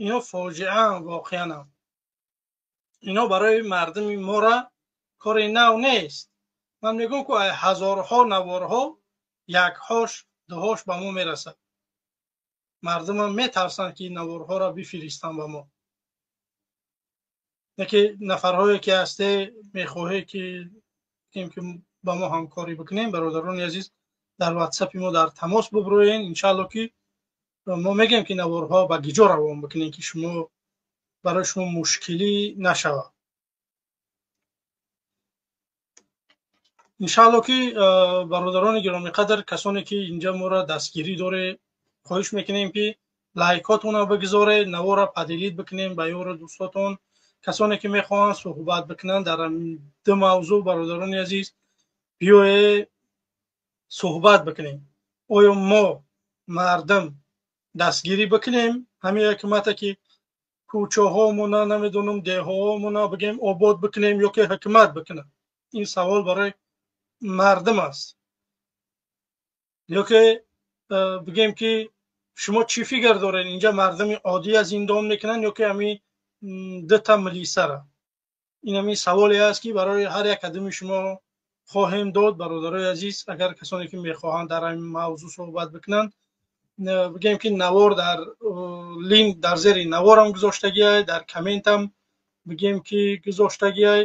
Ино фоҷиаам воқеанам. Ино барои мардуми мора кори нав нест. Ман мегӯям ку ҳазорҳо наворҳо якҳош дуҳош ба мо мерасад. Мардумам метарсанд ки наворҳоро бифиристанд ба мо. Яке нафарҳое ки ҳасте мехоҳе ки ба мо ҳамкорӣ бикунем, бародарони азиз, дар ватсапи мо дар тамос буброен. Иншаалло ки мо мегӯем ки наворҳо ба гиҷо равон бикунем ки шумо барои шумо мушкилӣ нашавад. Иншаалло ки бародарони гиромиқадр, касоне ки инҷа моро дастгирӣ доре, хоҳиш мекунем ки лайкотонро бигзоре, наворро поделить бикунем ба ёру дӯстотон. Касоне ки мехоҳанд суҳбат бикунанд дар ду мавзӯъ, бародарони азиз, биёе суҳбат бикунем. Оё мо мардум дастгирӣ бикунем ҳамин ҳукумате ки кӯчаҳомона, намедонам, деҳаҳомона бигем обод бикунем ё ки ҳукумат бикунад? Ин савол барои мардум аст. Ё ки бигем ки шумо чӣ фикр доред, инҷа мардуми оддия зиндон мекунанд ё ки ҳамин дута милисара? Ин ҳамин саволе аст ки барои ҳар як қадами шумо хоҳем дод, бародарои азиз. Агар касоне ки мехоҳанд дар ҳамин мавзӯъ суҳбат бикунанд, бигем ки навор дар линк дар зери наворам гузоштагиай, дар комментам бигем ки гузоштагиай.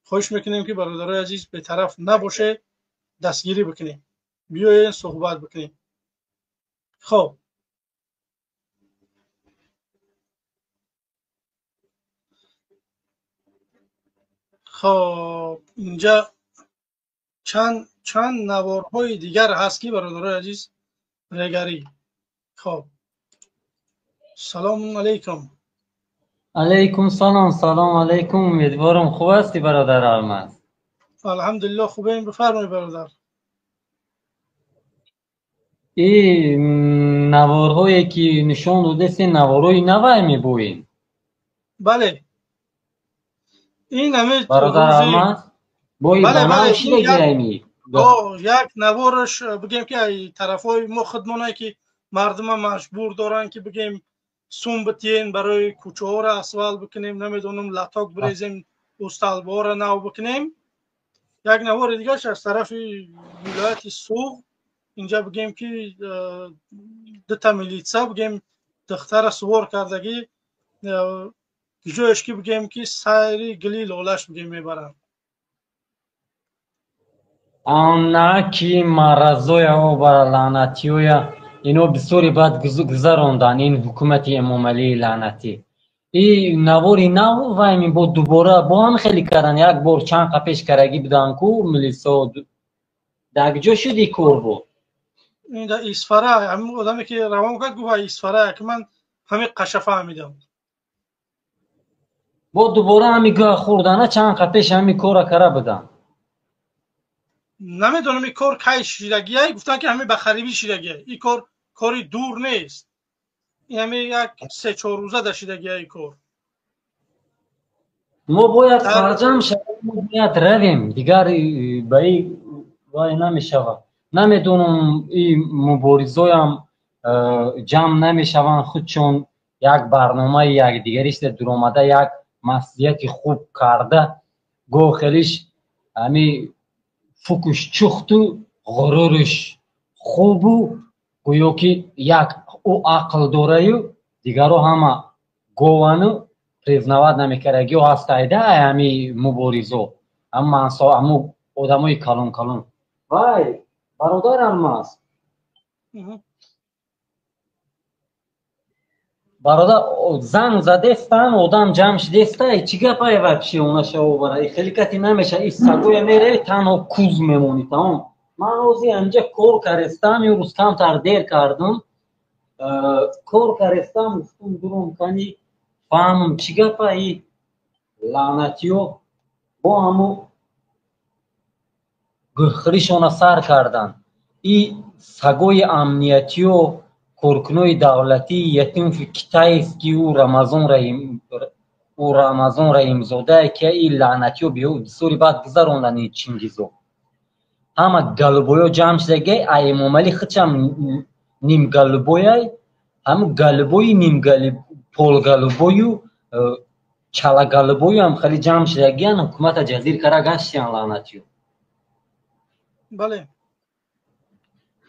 Хоҳиш мекунем ки бародарои азиз бетараф набошед, дастгирӣ бикунем, биёед суҳбат бикунем. Хоб, хоб, инҷа чанд наворҳои дигар ҳаст ки бародарои азиз регарӣ. Хоб, салому алайкум. Алайкум салом, салом алайкум. Умедворам хуб ҳастӣ бародар Алмаз. Алҳамдулиллоҳ хубем, бифармоед бародар. Ин наворҳое ки нишон додест, наворҳои навай мебоем? Бале. Ин ҳамин бародар Алмаз, бои бале, бале, шидагиами? Як навораш бигем ки ай тарафҳои мо худмонае ки мардума маҷбур доранд ки бигем сум битиен барои кӯчаҳоро асфалт бикунем, намедонам, латок бирезем, усталборо нав бикунем. Як навори дигараш аз тарафи вилояти Суғд, инҷа бигем ки дута милитса бигем духтара сувор кардагӣ, ҷоеш ки бигем ки сайри гили лолаш бигем мебаранд. Ана ки маразоя обара лаънатиёя ино бисёре бад гузаронданд ин ҳукумати Эмомалии лаънатӣ. И навори нав вайми бо дубора бо ҳам хеле кардан, як бор чанд қа пеш карагӣ буданд ку милисо дар ҷо шуд и кор буд. Ин дар Исфара ҳамин одаме ки равон кард гуфт Исфара, ки ман ҳамин қаша фаҳмидам. Бо дубора ҳами гӯя хӯрдана чанд қа пеш ҳами кора кара буданд. Намедонам ин кор кай шидагиай, гуфтанд ки ҳамин ба харибӣ шидагиай. Ин кор кори дур нест. Ин ҳамин як се-чор рӯза да шидагиай ин кор. Мо бояд фарҷам шавем, мо бояд равем, дигар ба ин вай намешавад. Намедонам ин муборизоям ҷамъ намешаванд, худшон як барномаи якдигаришда дуромада як маслиҳати хуб карда, гоҳ хелиш ҳами фукуш чухту ғуруруш хубу гӯё ки як ӯ ақл дораю дигаро ҳама говану признават намекардагиҳо ҳастайда ҳами муборизо, ҳам мансо, ҳаму одамои калон калон. Вай бародар Алмаз, бародар занг задестан, одам ҷамъ шидеста, чӣ гапае вообще онаша овара? Хеле кати намеша, и сагоя мерави танҳо куз мемонӣ, тамом. Ман ҳозир ҳаминҷа кор карестам, имрӯз камтар дер кардам, кор карестам, гуфтум дуром кани фаҳмам чӣ гапа и лаънатиё бо ҳаму гӯхришона сар карданд. И сагои амниятиё, коркунои давлатӣ, ятимфи китайский, ӯ Рамазон Раҳимзодае ки и лаънатиё бисёри баъд гузаронданд ин Чингизо. Ҳама галубоё ҷамъ шудагиай, а Эмомалӣ худшам нимгалубояй, ҳамун галубои Полгалубою чалагалубою ҳам хеле ҷамъ шидагиян, ҳукумата ҷазир кара гаштиян, лаънатиё. Бале,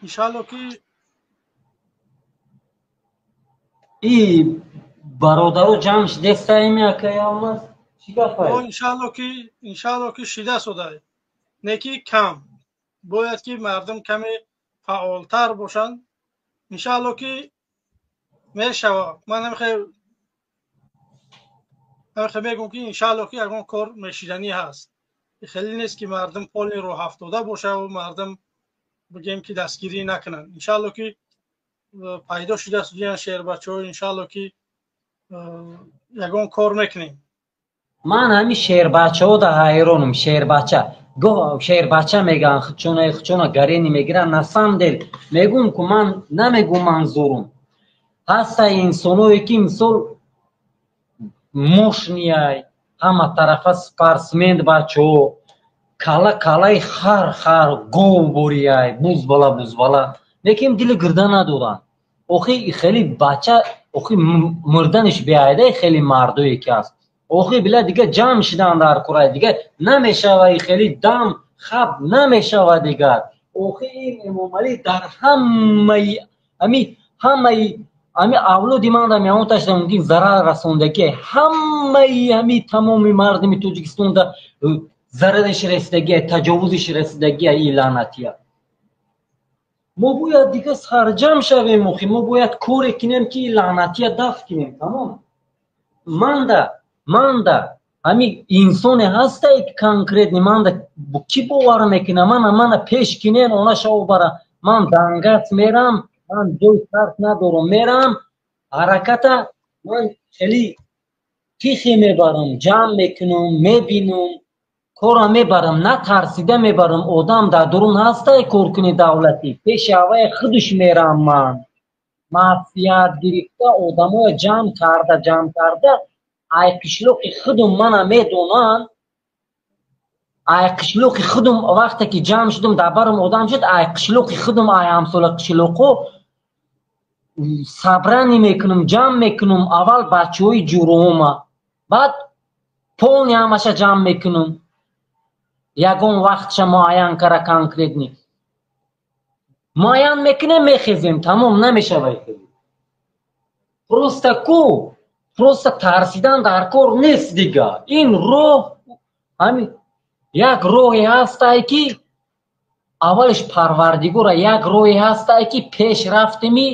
иншаалло ки и бародаро ҷамъ шидестаими, акай Алмаз, чӣ гапай? Иншаалло ки шида содай, неки кам бояд ки мардум каме фаъолтар бошанд. Иншаалло ки мешава. Ман намехе мегӯм ки иншаалло ки ягон кор мешиданӣ ҳаст. Хеле нест ки мардум поли роҳафтода бошаву мардум бигем ки дастгирӣ накунанд. Иншаалло ки пайдо шудааст диан шербачаҳо, иншаалло ки ягон кор мекунем. Ман ҳамин шербачаҳо да ҳайронам. Шербача гоҳ шербача мегӯянд, худшона худшона гарени мегиранд. На самом деле мегӯм ку, ман намегӯм, манзурум ҳаста инсоное ки мисол мошнияй, ҳама тарафа спортсмен, бачаҳо кала калаи хар хар, гов бурияй, бузбала бузбала, лекин дили гирда надоранд. Охи хеле бача, охи мурданиш беайдай, хеле мардое ки аст, охи била дига ҷамъ шидан дар курай, дига намешава, хеле дам хаб намешава дигар. Охи ин Эмомалӣ дар ҳамаи ами ҳамаи ами авлоди ман да меонташда мумкин зарар расондагӣ, ҳамаи ҳами тамоми мардуми Тоҷикистонда зарариш расидагия, таҷовузиш расидагия и лаънатия. Мо бояд дига сарҷам шавем. Охи мо бояд коре кинем ки и лаънатия дафт кинем, тамом. Манда ҳами инсоне ҳастае ки конкретно манда кӣ бовар мекуна? Мана пеш кинен, она шаво бара, ман дангат мерам, ман ҷои тарс надорам, мерам. Ҳараката ман хеле тихе мебарам, ҷамъ мекунам, мебинам, корам мебарам, натарсида мебарам. Одам дар дурун ҳастае, коркуни давлатӣ, пеши ҳавае худаш мерам. Ман мафият гирифта, одамоя ҷамъ карда, ҷамъ карда, ай қишлоқи худум мана медонанд, ай қишлоқи худум. Вақте ки ҷамъ шудум, дар барам одам шуд, ай қишлоқи худум, ай ҳамсола қишлоқо собрание мекунам, ҷамъ мекунам. Аввал бачаҳои ҷурома, баъд полный ҳамаша ҷамъ мекунам. Ягон вақтша муайян кара, конкретно муайян мекунем, мехезем, тамом. Намешавад просто ку, просто тарсидан дар кор нест дига. Ин роҳ ҳами як роҳе ҳастае ки аввалиш Парвардигора, як роҳе ҳастае ки пеш рафтеми,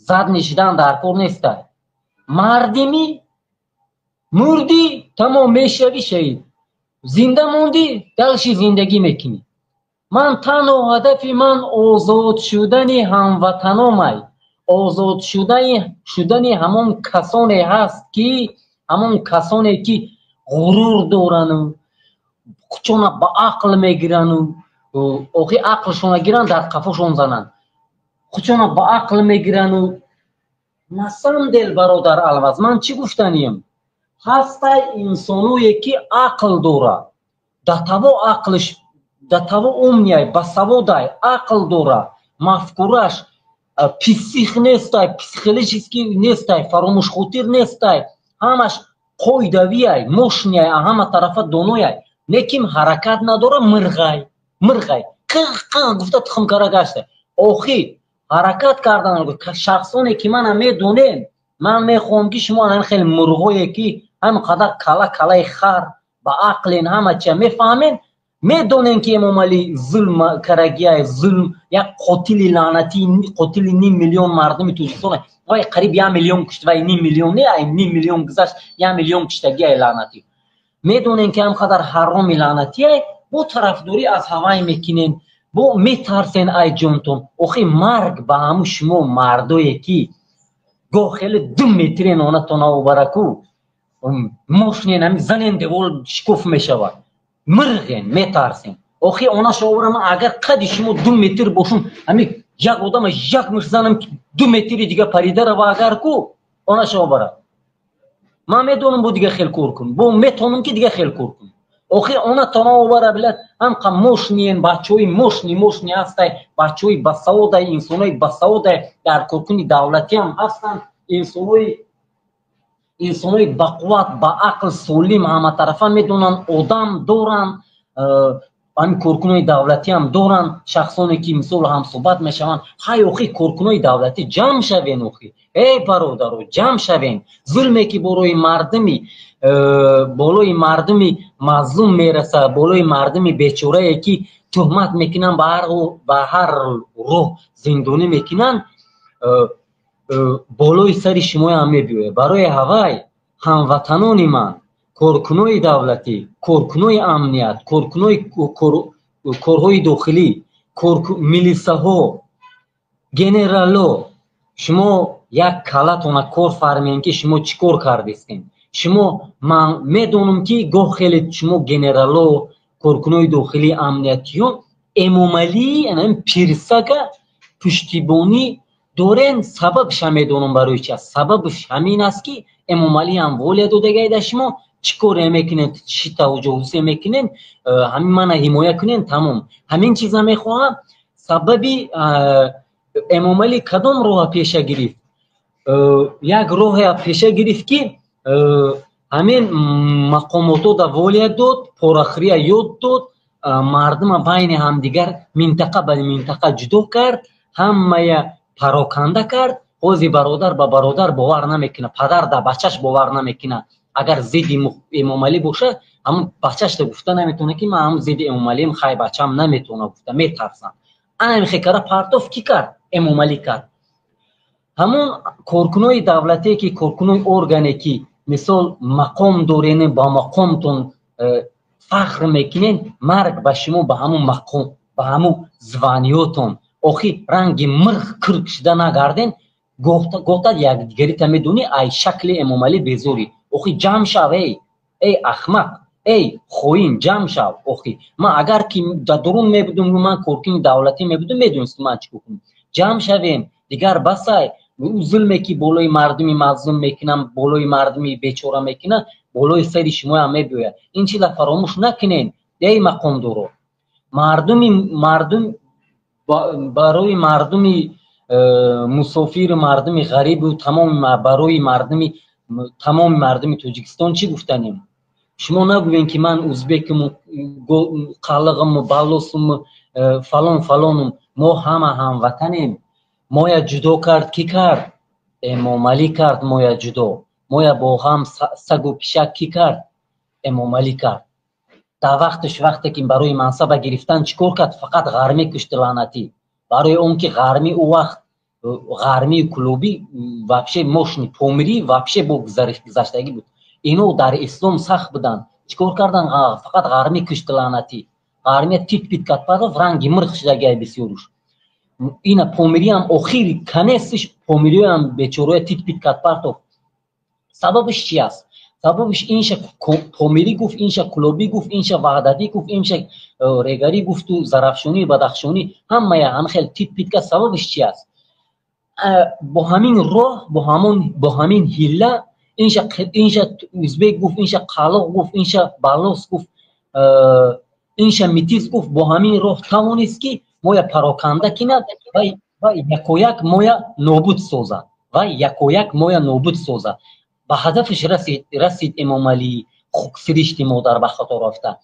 зад нишидан дар кор нестай. Мардими, мурдӣ, тамом, мешавӣ шаҳид, зинда мондӣ, дальше зиндагӣ мекунӣ. Ман танҳо ҳадафи ман озод шудани ҳамватаномай, озод шудани ҳамон касоне ҳаст ки ҳамон касоне ки ғурур дорану худшона ба ақл мегирану, охи ақлшона гиранд, дар қафошон зананд, худшона ба ақл мегирану. На самом деле, бародар Алваз, ман чӣ гуфтаниям? Ҳастай инсоное ки ақл дора, датаво ақлш датаво умный ай, басаводай, ақл дора, мафкураш псих нестай, психологически нестай, фаромӯшхотир нестай, ҳамаш қоидавиай, мощный ай, ҳама тарафа донояй, лекин ҳаракат надора. Мирғай, мирғай, қиқ қиқ гуфта тухмкара гашта. Охи ҳаракат кардан шахсоне ки мана медонем, ман мехоҳам ки шумо ана хеле мурғое ки ҳам қадар кала калаи хар ба ақлен, ҳама чия мефаҳмен, медонем ки Эмомалӣ зулм карагиай, зулм, як қотили лаънатӣ, қотили ним миллион мардуми Тоҷикистон. Вай қариб 1 миллион кушт, вай ним миллион не, ай ним миллион гузашт, 1 миллион куштагиай лаънатӣ. Медонем ки ҳам қадар ҳароми лаънатиай, бо тарафдорӣ аз ҳавай мекунен, бо метарсен ай ҷонтон. Охи марг ба ҳаму шумо мардое ки гоҳ хеле 2 метрен онатона обараку мошнен, ҳами занен, девол шикоф мешавад, мирғен, метарсем. Охи она шовара, ман агар қади шумо 2 метр бошум, ҳами як одама як мушт занам, 2 метри дига парида рава. Агар ку она шовара, ман медонам, бо дига хел кор кун, бо метонам ки дига хел кор кун. Охи она тона овара билад, ҳамқа мощный ен, бачаҳои мощный, мощный ҳастай, бачаҳои басаводай, инсонои басаводай дар коркуни давлатиам ҳастанд, инсонои Инсонои бақувват, ба ақл, солим, ҳаматарафа медонанд, одам доранд, ҳамин коркунои давлатиам доранд, шахсоне ки мисол ҳамсӯҳбат мешаванд. Ҳай, охи, коркунои давлатӣ, ҷамъ шавен, охи, эй бародаро, ҷамъ шавен. Зулме ки болои мардуми болои мардуми мазлум мерасад, болои мардуми бечорае ки туҳмат мекунанд, ба ҳар роҳ зиндонӣ мекунанд, болои сари шумоям мебиёяд. Барои ҳавай, ҳамватанони ман, коркунои давлатӣ, коркунои амният, коркунои корҳои дохилӣ, милисаҳо, генерало, шумо як калатона кор фармем, ки шумо чӣ кор кардистем. Шумо, ман медонам, ки гоҳ хеле шумо генерало, коркунои дохилӣ, амниятиён Эмомалӣ пирсага пуштибонӣ дорен. Сабабша медонам барои чи аст. Сабабш ҳамин аст, ки Эмомалӣ ҳам воля додагай да шумо. Чӣ коре мекунед, чӣ тавҷоҳусе мекунед, ҳамин мана ҳимоя кунед, тамом, ҳамин чиза мехоҳам. Сабаби Эмомалӣ кадом роҳа пеша гирифт? Як роҳе пеша гирифт, ки ҳамин мақомото да воля дод, порахӯрия ёд дод, мардума байни ҳамдигар минтақа ба минтақа ҷудо кард, ҳамая пароканда кард. Ҳози бародар ба бародар бовар намекунад, падар да бачаш бовар намекунад. Агар зидди Эмомалӣ бошад, ҳамун бачашда гуфта наметавонад, ки ман ҳамун зидди Эмомалиам. Хай, бачам наметавонад гуфта, метарсам. Анамихе кара партоф. Кӣ кард? Эмомалӣ кард. Ҳамун коркунои давлатие ки, коркунои органе ки, мисол, мақом дорене, ба мақомтон фахр мекунен, марг ба шумо, ба ҳамун мақом, ба ҳамун званиётон. Охи, ранги мирх кирк шуда нагарден. Гоҳтад якдигарита медонӣ, ай шакли Эмомалӣ безорӣ. Охи, ҷамъ шав, эй, эй ахмақ, эй хоин, ҷамъ шав. Охи, ман агар ки дар дурун мебудум, ман коркуни давлатӣ мебудум, медонистам ман чӣ кор кунам. Ҷамъ шавем, дигар басай. Зулме ки болои мардуми мазлум мекунам, болои мардуми бечора мекунам, болои сари шумоям мебиёяд. Ин чиза фаромӯш накунен, эй мақомдоро. Мардуми мардум, барои мардуми мусофиру мардуми ғарибу тамоми, барои мардуми, тамоми мардуми Тоҷикистон чӣ гуфтанем? Шумо нагӯен, ки ман узбекиму, қалиғиму, балосуму, фалон фалонум. Мо ҳама ҳамватанем. Моя ҷудо кард, кӣ кард? Эмомалӣ кард моя ҷудо. Моя бо ҳам сагу пишак кӣ кард? Эмомалӣ кард. Дар вақташ, вақте ки барои мансаба гирифтан, чӣ кор кард? Фақат ғармӣ кушти, лаънатӣ. Барои он ки ғармӣ, ӯ вақт ғармии клубӣ вообще мощный, Помирӣ вообще бо гузаштагӣ буд. Ино дар ислом сахт буданд. Чӣ кор кардан? Фақат ғармӣ кушти, лаънатӣ. Ғармия тит пит кард, партоф, ранги мирх шудагиай бисёруш. Ина помириам охири конециш, помириам бечороя тит пит кард, партоф. Сабабаш чи аст? Сабабаш инша помирӣ гуфт, инша кулобӣ гуфт, инша ваҳдатӣ гуфт, инша регарӣ гуфту зарафшонӣ, бадахшонӣ, ҳамая ҳам хел тит пит кард. Сабабаш чи аст? Бо ҳамин роҳ, бо ҳамин ҳилла инша узбек гуфт, инша қалоқ гуфт, инша балос гуфт, инша метис гуфт. Бо ҳамин роҳ тавонист, ки моя пароканда кинад ва якояк моя нобуд созад, ва якояк моя нобуд созад. Ба ҳадафаш расид Эмомалӣ, сиришти модар ба хато рафта.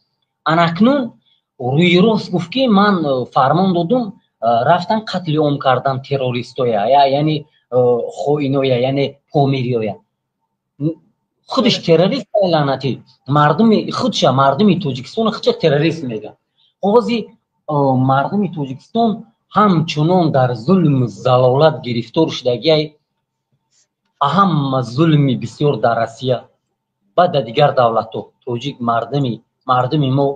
Анакнун рӯи рост гуфт, ки ман фармон додум, рафтан қатли ом кардан террористоя, яъне хоиноя, яъне помириёя. Худаш террорист, лаънатӣ. Мардуми худша, мардуми Тоҷикистон худша террорист мегӯяд. Ҳози мардуми Тоҷикистон ҳамчунон дар зулму залолат гирифтор шудагиай. Ҳама зулми бисёр дар Россия, баъд дар дигар давлатҳо. Тоҷик мардуми мо,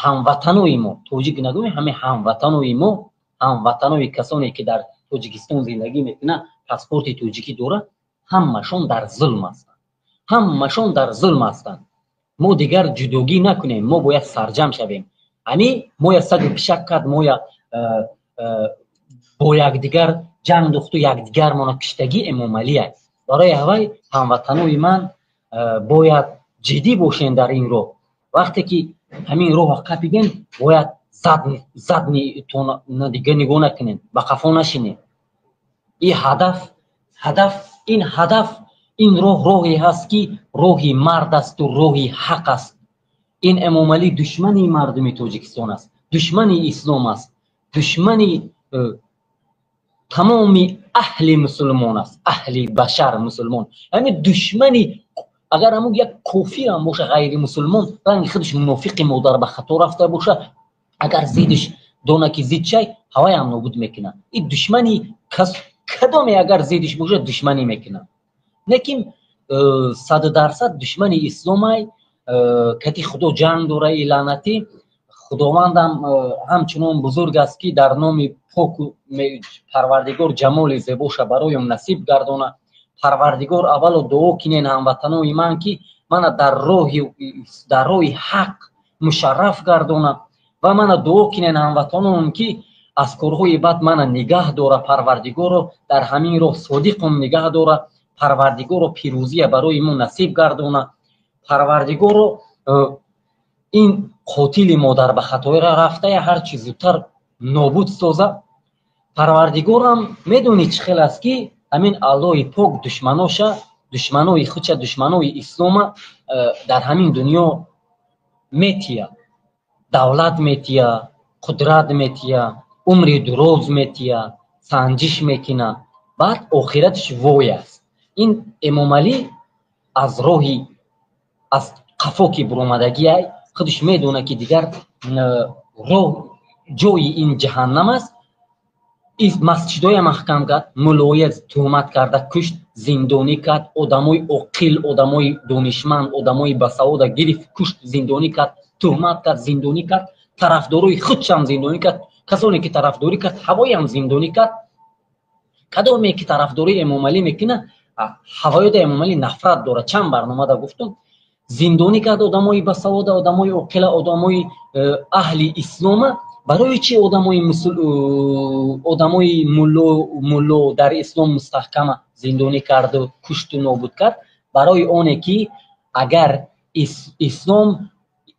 ҳамватанои мо, тоҷик нагӯем, ҳамин ҳамватанои мо, ҳамватанои касоне ки дар Тоҷикистон зиндагӣ мекунанд, паспорти тоҷикӣ дорад, ҳамашон дар зулм ҳастанд, ҳамашон дар зулм ҳастанд. Мо дигар ҷудогӣ накунем, мо бояд сарҷам шавем. Ҳамин моя сагу пишак кард, моя бо якдигар ҷанг духту якдигармона киштагӣ Эмомалия. Барои ҳавай, ҳамватанои ман, бояд ҷиддӣ бошем дар ин роҳ. Вақте ки ҳамин роҳро қапидем, бояд заднитона дига нигоҳ накунем, ба қафо нашинем. И ҳадаф, ҳадаф, ин ҳадаф. Ин роҳ роҳе ҳаст, ки роҳи мард асту роҳи ҳақ аст. Ин Эмомалӣ душмани мардуми Тоҷикистон аст, душмани ислом аст, душмани тамоми аҳли мусулмон аст, аҳли башар мусулмон. Яъне душмани, агар ҳамун як кофирам боша, ғайри мусулмон, ранги худаш мунофиқи модар ба хато рафта боша, агар зидиш дона ки зид шай, ҳаваям нобуд мекунад. Ин душмани кас кадоме агар зидиш боша, душманӣ мекунад. Лекин 100% душмани исломай, кати Худо ҷанг дора и лаънатӣ. Худовандам ҳамчунон бузург аст, ки дар номи поку Парвардигор ҷамоли зебоша бароям насиб гардона. Парвардигор, аввало дуо кинен, ҳамватанои ман, ки мана дар роҳи ҳақ мушарраф гардона ва мана дуо кинен, ҳамватаноам, ки аз корҳои бад мана нигаҳ дора. Парвардигоро, дар ҳамин роҳ содиқом нигаҳ дора. Парвардигоро, пирӯзия барои мо насиб гардона. Парвардигоро, ин қотили модар ба хатоира рафтая ҳарчи зудтар нобуд соза. Парвардигорам медонӣ чӣ хел аст, ки ҳамин Аллоҳи пок душманоша, душманои худша, душманои ислома дар ҳамин дунё метия, давлат метия, қудрат метия, умри дуроз метия, санҷиш мекуна, баъд охираташ вой аст. Ин Эмомалӣ аз роҳи аз қафо ки буромадагиай, худаш медонад, ки дигар роҳ ҷои ин ҷаҳаннам аст. Масҷидоя маҳкам кард, мулоя туҳмат карда кушт, зиндонӣ кард, одамои оқил, одамои донишманд, одамои басавода гирифт, кушт, зиндонӣ кард, туҳмат кард, зиндонӣ кард, тарафдорои худшам зиндонӣ кард, касоне ки тарафдорӣ кард, ҳавоям зиндонӣ кард. Кадоме ки тарафдории Эмомалӣ мекунад, ҳавоёда Эмомалӣ нафрат дорад. Чанд барномада гуфтум, зиндонӣ кард одамои басавода, одамои оқила, одамои аҳли ислома. Барои чи одамои мулло дар ислом мустаҳкама зиндонӣ карду кушту нобуд кард? Барои оне ки агар ислом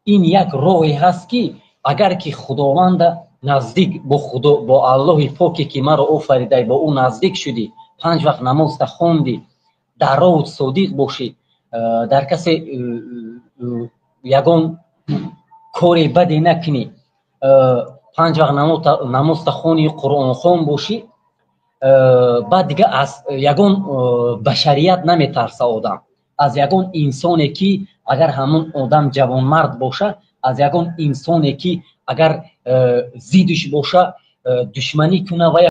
ин як роҳе ҳаст, ки агар ки Худованда наздик, бо Худо, бо Аллоҳи поке ки маро офаридай, бо ӯ наздик шудӣ, панҷ вақт намозта хондӣ, дар роҳут содиқ бошӣ, дар касе ягон кори баде накунӣ, панҷ вақт намозта хони, қуръонхон бошӣ, баъд дига аз ягон башарият наметарса одам, аз ягон инсоне ки агар ҳамон одам ҷавонмард боша, аз ягон инсоне ки агар зиддиш боша, душманӣ куна ва